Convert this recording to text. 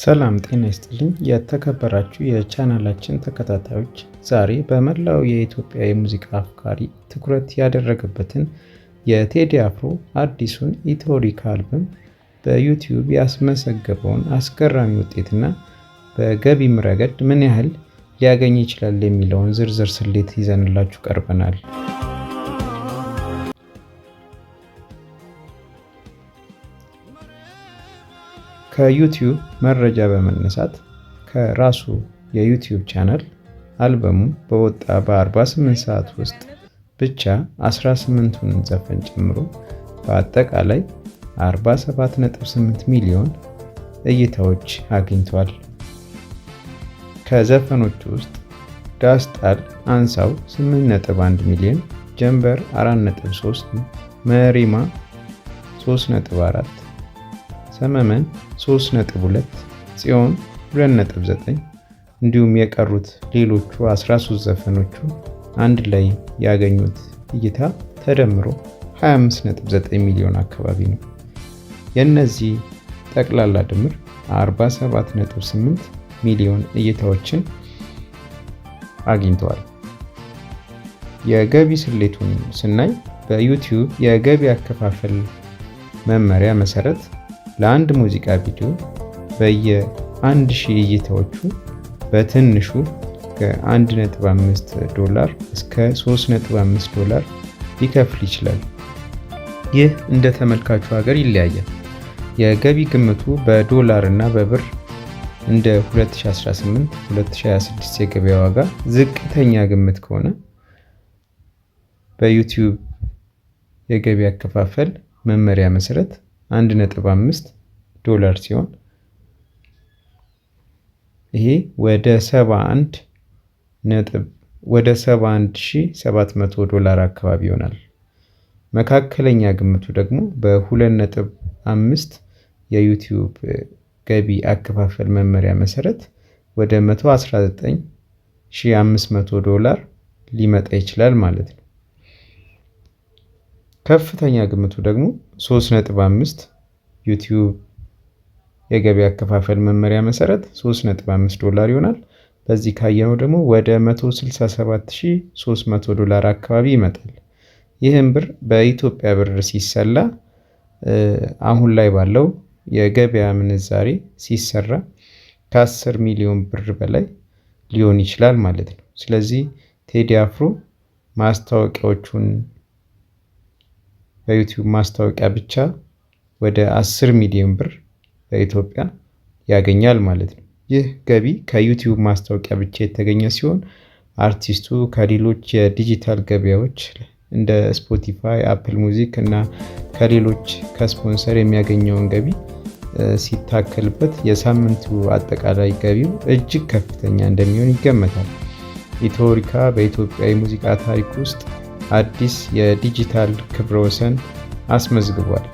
ሰላም ጤና ይስጥልኝ የተከበራችሁ የቻናላችን ተከታታዮች፣ ዛሬ በመላው የኢትዮጵያ የሙዚቃ አፍቃሪ ትኩረት ያደረገበትን የቴዲ አፍሮ አዲሱን ኢትዮሪካ አልበም በዩቲዩብ ያስመዘገበውን አስገራሚ ውጤትና በገቢም ረገድ ምን ያህል ሊያገኝ ይችላል የሚለውን ዝርዝር ስሌት ይዘንላችሁ ቀርበናል። ከዩቲዩብ መረጃ በመነሳት ከራሱ የዩቲዩብ ቻናል አልበሙ በወጣ በ48 ሰዓት ውስጥ ብቻ 18ቱን ዘፈን ጨምሮ በአጠቃላይ 47.8 ሚሊዮን እይታዎች አግኝቷል። ከዘፈኖቹ ውስጥ ዳስ ጣል አንሳው 8.1 ሚሊዮን፣ ጀንበር 4.3፣ መሪማ 3.4፣ ሰመመን 3.2፣ ጽዮን 2.9 እንዲሁም የቀሩት ሌሎቹ 13 ዘፈኖቹ አንድ ላይ ያገኙት እይታ ተደምሮ 25.9 ሚሊዮን አካባቢ ነው። የእነዚህ ጠቅላላ ድምር 47.8 ሚሊዮን እይታዎችን አግኝተዋል። የገቢ ስሌቱን ስናይ በዩቲዩብ የገቢ አከፋፈል መመሪያ መሰረት ለአንድ ሙዚቃ ቪዲዮ በየ1000 እይታዎቹ በትንሹ ከ1.5 ዶላር እስከ 3.5 ዶላር ሊከፍል ይችላል። ይህ እንደ ተመልካቹ ሀገር ይለያያል። የገቢ ግምቱ በዶላር እና በብር እንደ 2018 2026 የገበያ ዋጋ ዝቅተኛ ግምት ከሆነ በዩቲዩብ የገቢ አከፋፈል መመሪያ መሰረት 1.5 ዶላር ሲሆን ይሄ ወደ 71 ነጥብ ወደ 71,700 ዶላር አካባቢ ይሆናል። መካከለኛ ግምቱ ደግሞ በ2.5 የዩቲዩብ ገቢ አከፋፈል መመሪያ መሰረት ወደ 119,500 ዶላር ሊመጣ ይችላል ማለት ነው። ከፍተኛ ግምቱ ደግሞ 3.5 ዩቲዩብ የገቢ አከፋፈል መመሪያ መሰረት 3.5 ዶላር ይሆናል። በዚህ ካየነው ደግሞ ወደ 167,300 ዶላር አካባቢ ይመጣል። ይህም ብር በኢትዮጵያ ብር ሲሰላ አሁን ላይ ባለው የገበያ ምንዛሬ ሲሰራ ከ10 ሚሊዮን ብር በላይ ሊሆን ይችላል ማለት ነው። ስለዚህ ቴዲ አፍሮ ማስታወቂያዎቹን በዩቲዩብ ማስታወቂያ ብቻ ወደ 10 ሚሊዮን ብር በኢትዮጵያ ያገኛል ማለት ነው። ይህ ገቢ ከዩቲዩብ ማስታወቂያ ብቻ የተገኘ ሲሆን አርቲስቱ ከሌሎች የዲጂታል ገበያዎች እንደ ስፖቲፋይ፣ አፕል ሙዚክ እና ከሌሎች ከስፖንሰር የሚያገኘውን ገቢ ሲታከልበት የሳምንቱ አጠቃላይ ገቢው እጅግ ከፍተኛ እንደሚሆን ይገመታል። ኢትዮሪካ በኢትዮጵያ የሙዚቃ ታሪክ ውስጥ አዲስ የዲጂታል ክብረ ወሰን አስመዝግቧል።